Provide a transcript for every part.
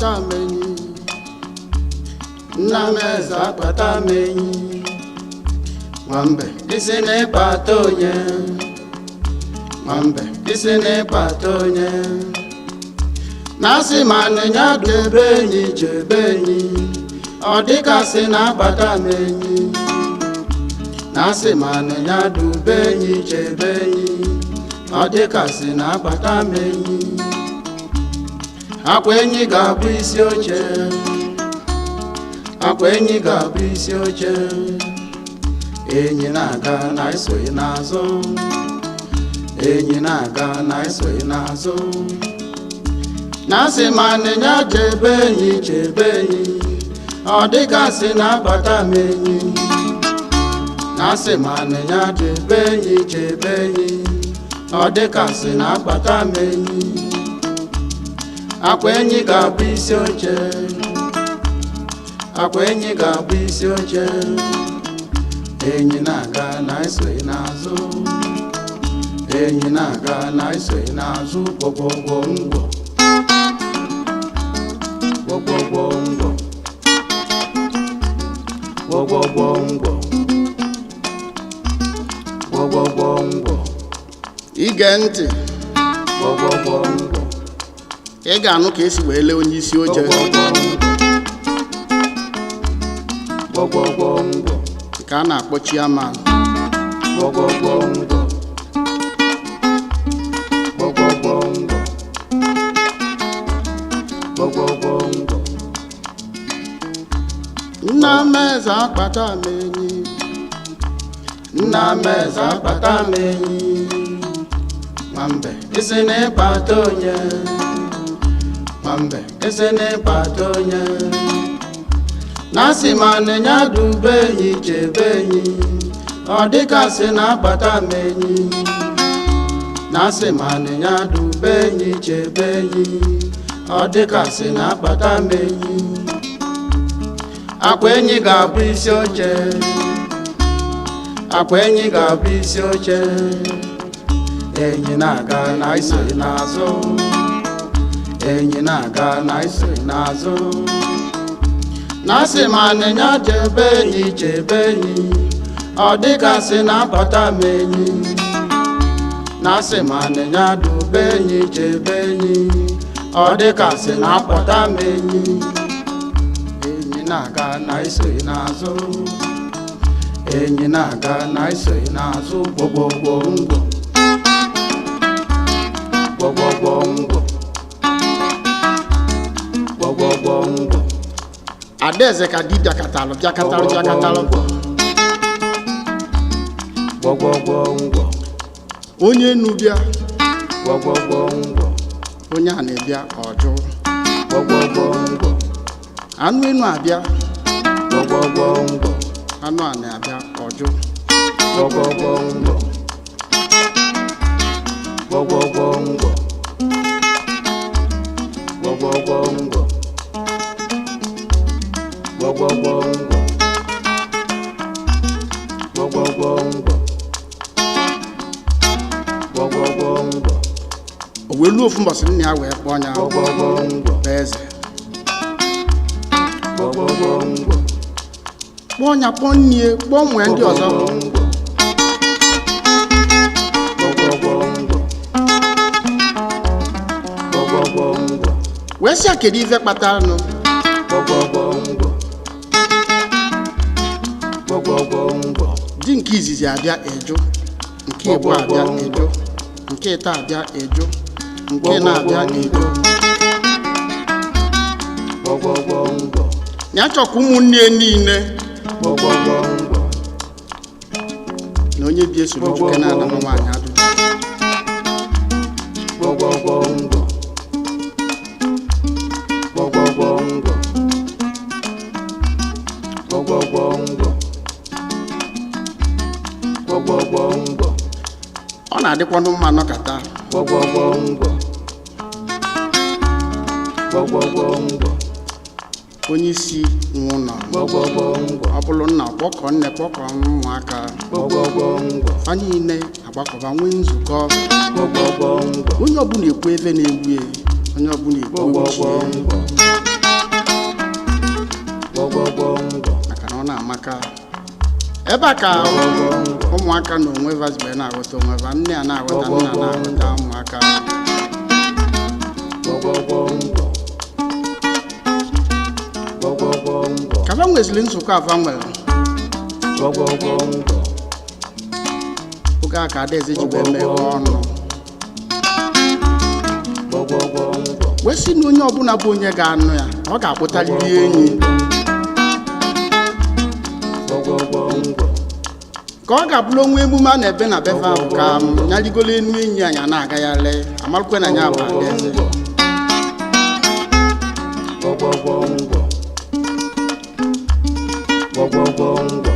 Akpata m enyi, nna m eze akpata m enyi. Nwambe isi na-ịkpata onye, nwambe isi na-ịkpata onye. Na-asị ma nịnya debe enyi, chebe enyi, ọ dịkasị na-akpata m enyi. Na-asị ma nịnya dube enyi, chebe enyi, ọ dịkasị na-akpata m enyi. Akwa enyi ga-abụ isi oche, akwa enyi ga-abụ isi oche. Enyi na-aga na esoghị n'azụ, enyi na-aga na esoghị n'azụ. Na-asị ma nịnya chebe enyi, chebe enyi, ọ dịgasị na-abata m enyi. Na-asị ma nịnya chebe enyi, chebe enyi, ọ dịgasị na-akpata m enyi. Akwa enyi ga-abụ isi oche, akwa enyi ga-abụ isi oche. Enyi na-aga na esoghị n'azụ, enyi na-aga na esoghị n'azụ. Gwogwogwo ngwọ, gwogwogwo ngwọ, gwogwogwo ngwọ, gwogwogwo ngwọ. Ige ntị. Gwogwogwo ngwọ. Ị ga-anụ ka esi wee lee onye isi oche. Gwogwogwo ngwọ. Nke a na-akpọ chairman. Gwogwogwo ngwọ. Gwogwogwo ngwọ. Gwogwogwo ngwọ. Nna m eze akpata m enyi. Nna m eze akpata m enyi. Nwambe isi na-ịkpata onye, nwambe isi na-ịkpata onye. Na-asị ma nịnya dube enyi, chebe enyi, ọ dịkasị na-akpata m enyi. Na-asị ma nịnya dube enyi, chebe enyi, ọ dịkasị na-akpata m enyi. Akwa enyi ga-abụ isi oche, akwa enyi ga-abụ isi oche. Enyi na-aga na isoghị n'azụ, enyi na-aga na isoghị n'azụ. Na-asị ma nịnya chebe enyi, chebe enyi, ọ dịgasị na-abata m enyi. Na-asị ma nịnya dube enyi, chebe enyi, ọ dịgasị na-akpọta m enyi. Enyi na-aga na isoghị n'azụ, enyi na-aga na isoghị n'azụ. Gwogwogwo ngwọ, gwogwogwo ngwọ, gwogwogwo ngwọ. Adaeze ka di bịakatalụ, bịakatalụ, bịakatalụ. Gwogwogwo ngwọ. Onye enu bịa, Gwogwogwo ngwọ. onye a na-ebịa ọjụ. Gwogwogwo ngwọ. Anụ enu abịa, Gwogwogwo ngwọ. anụ a na-abịa ọjụ. Gwogwogwo ngwọ. Gwogwogwo ngwọ. Gwogwogwo ngwọ. Gwogwogwo ngwọ. Gwogwogwo ngwọ. Gwogwogwo ngwọ. O wee luo ofu mbọsị, nna ya wee kpọọ ya. Gwogwogwo ngwọ. Bụ eze. Gwogwogwo ngwọ. Kpọọ ya, kpọọ nnie, kpọọ ụmụ ya ndị ọzọ. Gwogwogwo ngwọ. Gwogwogwo ngwọ. Wee sị ya kedu ife kpataranụ. Gwogwogwo ngwọ. Gwogwogwo ngwọ. Di nke izizi abịa, ejụ. Nke ịbụ abịa, ejụ. Nke ịta abịa, ejụ. Nke na-abịa, ejụ. Gwogwogwo ngwọ. Ya chọkwa ụmụnne ya niile Gwogwogwo ngwọ. na onye bi esoro juke na-anama nwaanyị ajụjụ. Gwogwogwo ngwọ. Gwogwogwo ngwọ. Gwogwogwo ngwọ. Gwogwogwo ngwọ. Ọ na-adịkwanụ mma nọkata. Gwogwogwo ngwọ. Gwogwogwo ngwọ. Onye isi nwe ụlọ, Gwogwogwo ngwọ. ọ bụrụ nna, kpọkọ nne, kpọkọ ụmụaka. Gwogwogwo ngwọ. Fa niile agbakọba, nwee nzukọ. Gwogwogwo ngwọ. Onye ọbụla ekwu ebe na-egbu ya, onye ọbụla ekwu uche Gwogwogwo ya. ngwọ. Ụmụaka ebe a ka ụmụaka na onwe vazibe na-aghọta onwe va, nne a na-aghọta, nna na-aghọta ụmụaka. Gwọgwọgwọ ngwọ. Gwọgwọgwọ ngwọ. Ka va nweziri nzukọ ava nwere Gwọgwọgwọ ngwọ. oge a ka adaeze ji wee meghee ọnụ Gwọgwọgwọ ngwọ. Wee sị na onye ọbụla bụ onye ga-anụ ya, ọ ga-akpụtarịrị enyi. Gwọgwọgwọ ngwọ. Ka ọ ga-abụrụ onwe emume a na-ebe na befe ahụ, ka m nyarigolo enu enyi anyị a na-agagharị, amarụkwe na ya bụ adaeze. Gwọgwọgwọ ngwọ. Gwọgwọgwọ ngwọ.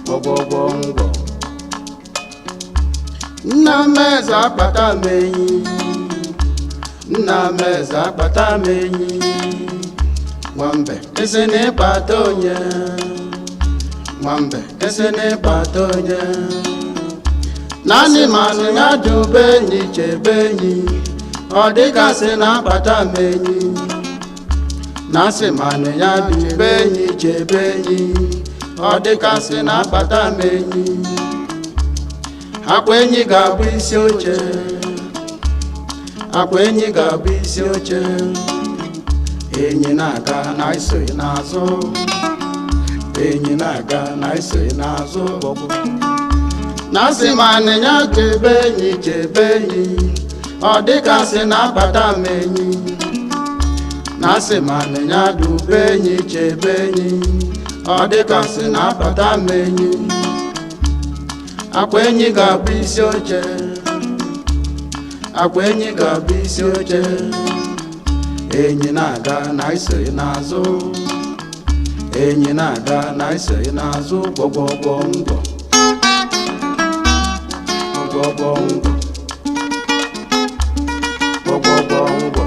Gwọgwọgwọ ngwọ. Nna m eze akpata m enyi. Nna m eze akpata m enyi. Nwambe esi na ịkpata onye. Nwambe esi na ịkpata onye. Naanị manụ ya dube enyi, chebe enyi. Ọ dịgasị na akpata m enyi. Na-asị manụ ya dube enyi, chebe enyi. Ọ dịgasị na akpata m enyi. Akwa enyi ga-abụ isi oche. Akwa enyi ga-abụ isi oche. Enyi na-aga na isoghị n'azụ. Enyi na-aga na isoghị n'azụ. Na-asị ma anịnya chebe enyi, chebe enyi. Ọ dịgasị na-abata m enyi. Na-asị ma anịnya dube enyi, chebe enyi. Ọ dịgasị na-abata m enyi. Akwa enyi ga-abụ isi oche. Akwa enyi ga-abụ isi oche. Enyi na-aga na isoghị n'azụ. Enyi na-aga na isoghị n'azụ. Gwọgwọgwọ ngwọ. Gwọgwọgwọ ngwọ. Gwọgwọgwọ ngwọ.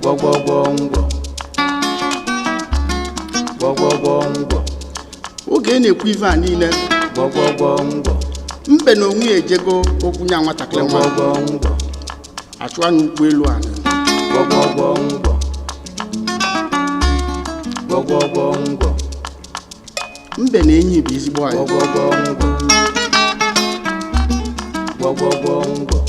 Gwọgwọgwọ ngwọ. Gwọgwọgwọ ngwọ. Oge a na-ekwu ife a niile, Gwọgwọgwọ ngwọ. mbe na onwe ya ejego okwu nya nwatakịrị nwa Gwọgwọgwọ ngwọ. achụwa n'ụkwụ elu ala. Gwọgwọgwọ ngwọ. Gwọgwọgwọ ngwọ. Mbe na enyi bụ ezigbo anyị. Gwọgwọgwọ ngwọ. Gwọgwọgwọ ngwọ.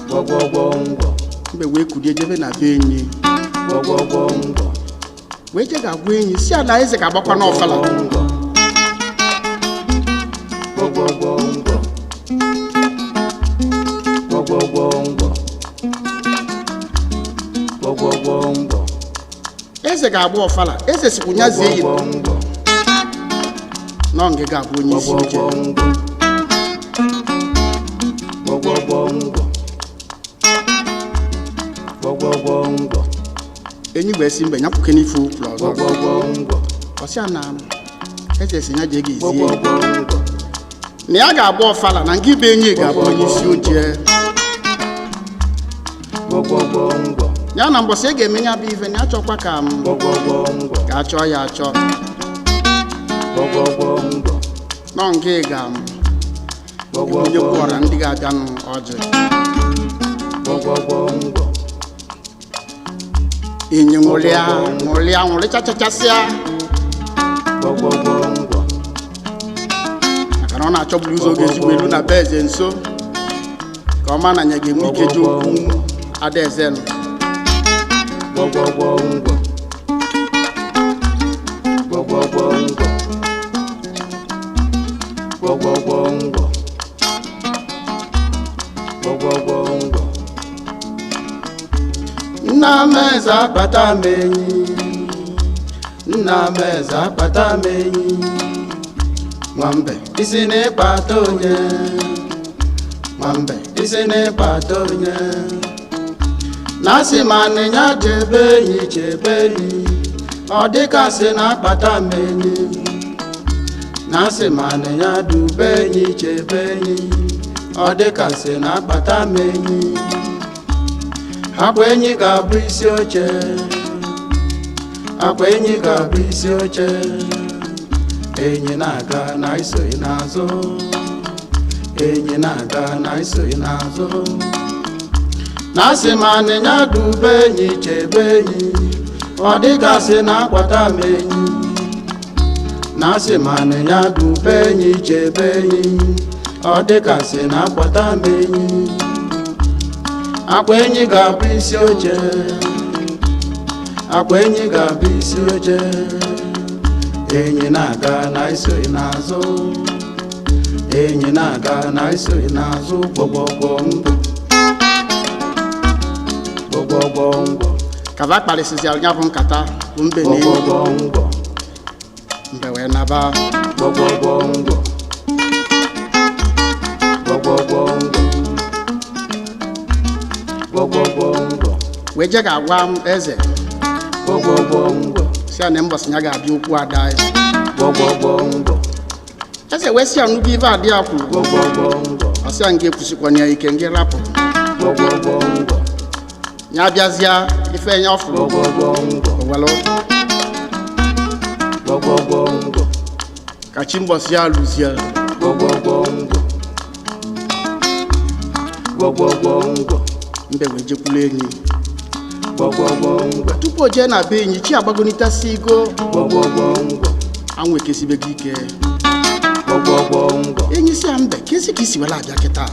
Gwọgwọgwọ ngwọ. Mbe wee kulie jebe na be enyi. Gwọgwọgwọ ngwọ. Wee je ga-agwa enyi si ala eze ga-agbakwa n'ọfala. Ngwọ. Gwọgwọgwọ ngwọ. Gwọgwọgwọ ngwọ. Gwọgwọgwọ ngwọ. Eze ga-agba ọfala, eze sikwu nya zie yi Gwọgwọgwọ ngwọ. na ọ ngịga abụ onye isi oche. Gwọgwọgwọ ngwọ. Gwọgwọgwọ ngwọ. Gwọgwọgwọ ngwọ. Enyi wee sị mbe ya kwuke n'ife ụkwụrụ ọzọ. Gwọgwọgwọ ngwọ. Ọsịa na eze si ya jee ga-ezi enyi Gwọgwọgwọ ngwọ. na ya ga-agba ọfala, na ngị bụ enyi ga-abụ onye isi oche. Gwọgwọgwọ ngwọ. Ya na mbọsị ị ga-eme ya bụ ife na ya chọkwa ka m Gwọgwọgwọ ngwọ. ka a chọọ ya achọ. Gwọgwọgwọ ngwọ. Nọ nke ga m onye kwuọra ndị ga-abịanụ ọjị. Gwọgwọgwọ ngwọ. Enyi ṅụrịa ṅụrịa ṅụrịchachachasịa Gwọgwọgwọ ngwọ. maka na ọ na-achọburu ụzọ ga-ezigbo elu na be eze nso, ka ọ ma na ya ga-enwe ike ji okwu adaeze nụ. Gwọgwọgwọ ngwọ. Gwọgwọgwọ ngwọ. Gwọgwọgwọ ngwọ. Gwọgwọgwọ ngwọ. Nna m eze akpata m enyi. Nna m eze akpata m enyi. Nwambe isi na ịkpata onye. Nwambe isi na ịkpata onye. Na-asị ma nịnya chebe enyi, chebe enyi. Ọ dịkasị na akpata m enyi. Na-asị ma nịnya dube enyi, chebe enyi. Ọ dịkasị na akpata m enyi. Akwa enyi ga-abụ isi oche. Akwa enyi ga-abụ isi oche. Enyi na-aga na isoghị n'azụ. Enyi na-aga na isoghị n'azụ. Na asị ma anịnya dube enyi chebe enyi, ọ dịgasị na-akpata m enyi. Na asị ma anịnya dube enyi chebe enyi, ọ dịgasị na-akpata m enyi. Akwa enyi ga-abụ isi oche, akwa enyi ga-abụ isi oche. Enyi na-aga na isoghị n'azụ, enyi na-aga na isoghị n'azụ. Gbọgbọgbọ ngwọ, gbọgbọgbọ ngwọ. Ka va kparịsịsịara ya bụ nkata bụ mbe na enyi. Gbọgbọgbọ ngwọ. Mbe wee naba. Gbọgbọgbọ ngwọ, gbọgbọgbọ ngwọ, gbọgbọgbọ ngwọ. Wee je ga-agwa m eze. Gbọgbọgbọ ngwọ. Si ya na mbọsị ya ga-abịa okwu ada ya. Gbọgbọgbọ ngwọ. Eze wee sị ya nnukwu ife adị ya kwuru. Gbọgbọgbọ ngwọ. Ọ sị ya nga ekwusikwana ya ike ngị rapụ. Gbọgbọgbọ ngwọ. Ya abịazịa ife ya ọ fụrụ. Gbọgbọgbọ ngwọ. Owelu. Gbọgbọgbọ ngwọ. Ka chi mbọsị ya lụzie. Gbọgbọgbọ ngwọ, gbọgbọgbọ ngwọ. Mbe wee jekwuru enyi. Gbọgbọgbọ ngwọ. Tupu o jee na be enyi, chi agbagonitasị igo. Gbọgbọgbọ ngwọ. Anwụ ekesibego ike. Gbọgbọgbọ ngwọ. Enyi si ya, mbe, kesi ka isi were abịa kịta?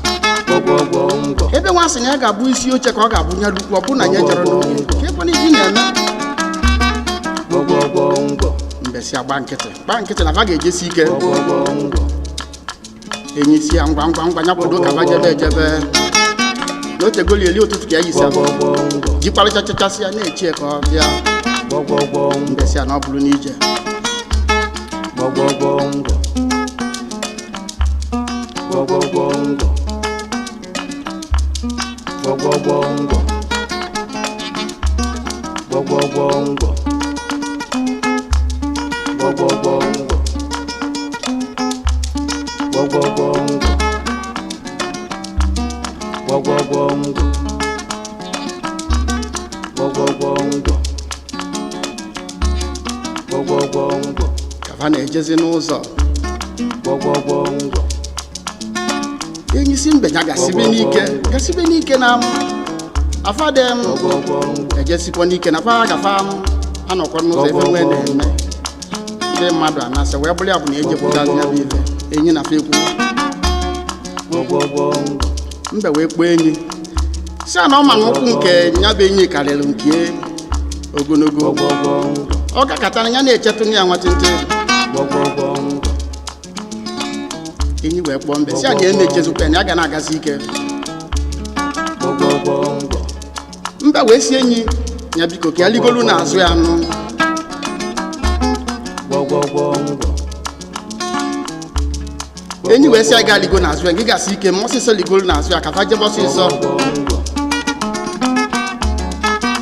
Gbọgbọgbọ ngwọ. Ebe nwa sị na ya ga-abụ isi oche ka ọ ga-abụ ya lukwu, ọ bụ na ya jere n'oge ka ebe na ibi na-eme. Gbọgbọgbọ ngwọ. Mbe si agba nkịtị, gba nkịtị na va ga-ejesi ike. Gbọgbọgbọ ngwọ. Enyi si ya ngwa ngwa ngwa, ya kwado ka va jebe ejebe na otegoli eli ụtụtụ ka ya yisi Gbọgbọgbọ ngwọ. jikwarịchachachasị ya na-eche ka ọ bịa. Gbọgbọgbọ ngwọ. Mbe si ya na ọ bụrụ n'ije. Gbọgbọgbọ ngwọ, gbọgbọgbọ ngwọ, gbọgbọgbọ ngwọ, gbọgbọgbọ ngwọ, gbọgbọgbọ ngwọ, gbọgbọgbọ ngwọ, gbọgbọgbọ ngwọ, gbọgbọgbọ ngwọ, gbọgbọgbọ ngwọ. Ka va na-ejezi n'ụzọ. Gbọgbọgbọ ngwọ. Enyi si mbe ya gasibe n'ike, gasibe n'ike na afadem. Gbọgbọgbọ ngwọ. Ejesikwa n'ike na fa gafa anọkwa n'ụzọ ebe nwee na-eme ndị mmadụ anasị wee bụrụ ya bụ na ejepụtazi ya bụ ife enyi na fa ekwu. Gbọgbọgbọ ngwọ. Mbe wee kpọọ enyi si a na ọ ma na ụkwụ nke ya bụ enyi karịrị nke ogologo. Gbọgbọgbọ ngwọ. Ọ gakọtara ya na-echetụ ya nwatịntị. Gbọgbọgbọ ngwọ. Enyi wee kpọọ mbe si a na emechezikwa ya na ya ga na-agazi ike. Gbọgbọgbọ ngwọ. Mbe wee si enyi ya biko ka ya ligolu n'azụ ya nụ. Gbọgbọgbọ ngwọ. Enyi wee sị ya gaa ligo n'azụ ya, gị gasị ike ma ọsịsọ ligolu n'azụ ya ka fa jebe ọsịsọ.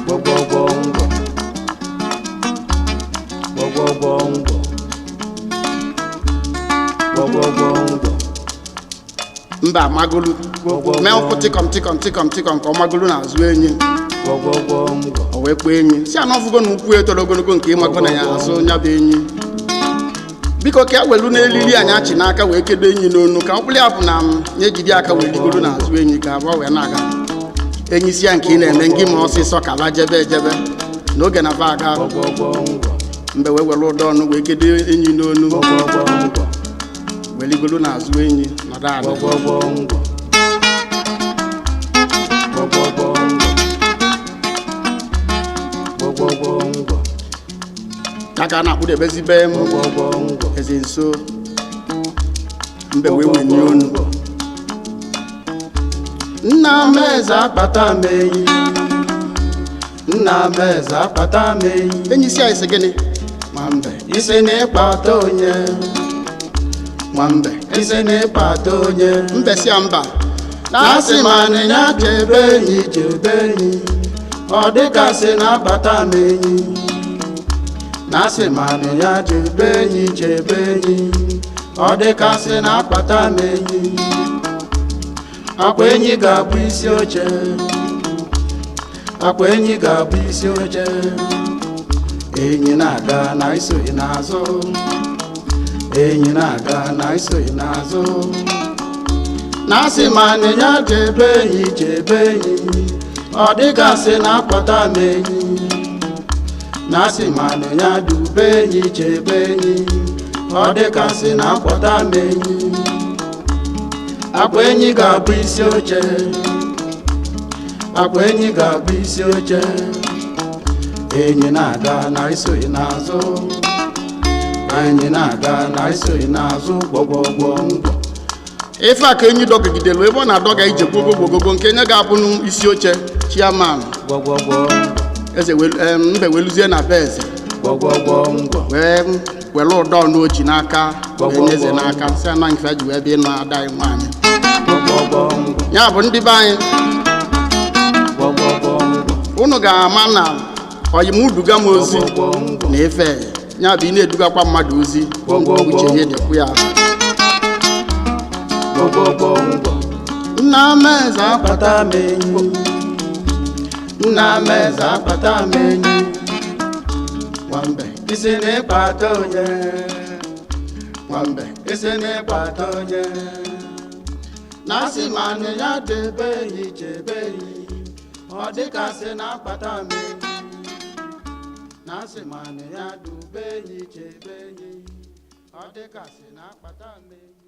Gbọgbọgbọ ngwọ. Gbọgbọgbọ ngwọ. Gbọgbọgbọ ngwọ. Mba amagolu mee ụkwụ tịkọm tịkọm tịkọm tịkọm ka ọ magolu n'azụ enyi. Gbọgbọgbọ ngwọ. O wee kpọọ enyi si ana ọfụgo na ụkwụ etoro ogologo nke ịmago na ya azụ ya bụ enyi, biko ka e welu n'elili anyị achị n'aka wee kedo enyi n'onu ka ọ bụrụ ya bụ na m ya ejide aka wee ligoro n'azụ enyi ka abụọ wee na-aga. Enyi si ya nke ị na-eme ngị ma ọsịsọ ka la jebe ejebe n'oge na va aga. Gbọgbọgbọ ngwọ. Mbe wee were ụdọ ọnụ wee kedo enyi n'onu. Gbọgbọgbọ ngwọ. Wee ligoro n'azụ enyi nọdụ ala. Gbọgbọgbọ ngwọ. Gbọgbọgbọ ngwọ. Gbọgbọgbọ ngwọ. Ya ka a na-akpụdebezi be m. Gbọgbọgbọ ngwọ. Eze nso, mbe wee wenye onu. Nna m eze akpata m enyi, nna m eze akpata m enyi. Enyi si anyị sị gịnị ma mbe? Isi na ịkpata onye. Ma mbe. Isi na ịkpata onye. Mbe si ya mba. Na asị ma anịnya chebe enyi chebe enyi, ọ dịgasị na-akpata m enyi. Na asị ma anịnya chebe enyi chebe enyi, ọ dịgasị na-akpata m enyi. Akwa enyi ga-abụ isi oche, akwa enyi ga-abụ isi oche. Enyi na-aga na isoghị n'azụ, enyi na-aga na isoghị n'azụ. Na asị ma anịnya chebe enyi chebe enyi, Ọ dịgasị na-akpata m enyi, na-asị ma na ya dube enyi chebe enyi. Ọ dịgasị na-akpata m enyi, akwa enyi ga-abụ isi oche, akwa enyi ga-abụ isi oche. Enyi na-aga na isoghị n'azụ, enyi na-aga na isoghị n'azụ, gwọgwọgwọ ngwọ. Ife a ka enyi dọgidelu ebe ọ na-adọga ije gbogogogogo nke nye ga-abụ n'isi oche chairman. Gwọgwọgwọ. Eze mbe weluzie na be eze. Gwọgwọgwọ ngwọ. Wee were ụdọ n'oji n'aka wee nye eze n'aka, sị ana nke ji wee bịa ịnụ ada anyị nwaanyị. Gwọgwọgwọ ngwọ. Ya bụ, ndị be anyị, Gwọgwọgwọ ngwọ. unu ga-ama na oyimuduga m ozi Gwọgwọgwọ ngwọ. na ife ya bụ ị na-edugakwa mmadụ ozi, Gwọgwọgwọ. uche ya dịkwu ya. Gwọgwọgwọ ngwọ. Nna m eze Akpata m enyi, nna m eze, akpata m enyi. Nwambe. Isi na ịkpata onye. Nwambe. Isi na ịkpata onye, na asị ma na ya debe enyi chebe enyi. Ọ dịka sị na akpata m enyi, na asị ma na ya dube enyi chebe enyi. Ọ dịka sị na akpata m enyi.